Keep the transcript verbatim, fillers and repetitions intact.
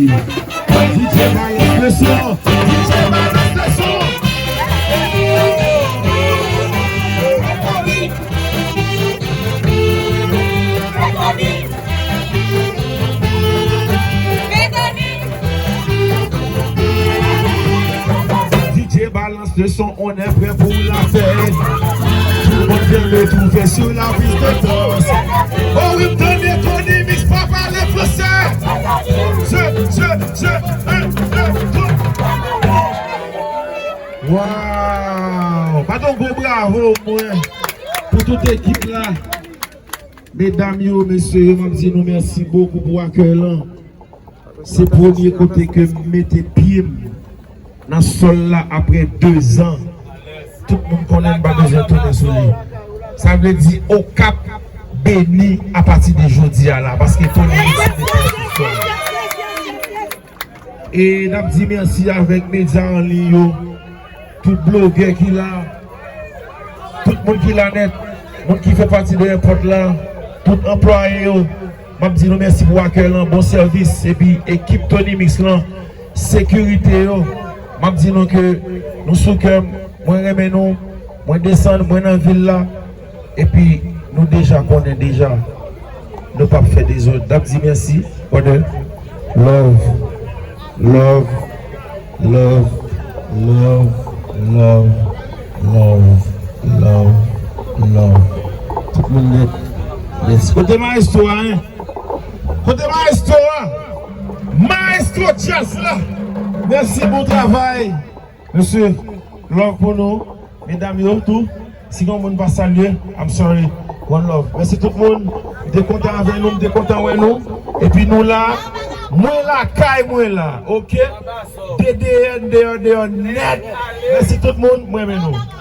DJ balance le son. DJ balance le son. DJ balance le son, on est prêt pour la fête. Tout le monde vient me trouver sur la piste de danse. Oh oui, m tande Tony Mix pa pale fransè. Je, je, je, un, deux, trois. Waw! Bat yon gwo bravo mwen pou tout ekip la. Medam yo, mesye yo, m ap di nou mèsi bokou pou akèy lan. Se premye kote ke m mete pye m nan sòl la apre dezan. Tout moun konnen m pa bezwen tounen sou li. Sa vle di Okap beni apati de jodi a la, paske Tony Mix mete l sou sòl la. E n ap di mèsi avèk medya an liy yo, tout blogè ki la, tout moun ki la nèt, moun ki fè pati de èpòt la, tout anplwaye yo. M ap di nou mèsi pou akèy lan, bon sèvis, epi ekip Tony Mix lan, sekirite yo. M ap di nou ke nou sou kè m, mwen renmen nou, mwen desann, mwen nan vil la, epi nou deja konnen deja, nou p ap fè dezòd. N ap di mèsi, brother. Love, love, love, love, love, love, love, love, love. Tout moun nèt. Yes. Kote maestro a, hein? Kote maestro a? Maestro jazz la. Mèsi, bon travay. Mesye, love pou nou. Medam yo tou, si gen moun pa salye, I'm sorry. One love. Mèsi tout moun. M te kontan avè nou, m te kontan wè nou. Epi nou la, mwen la, kay mwen la, oke? D D N, deyò, deyò, nèt. Mèsi tout moun, mwen renmen nou.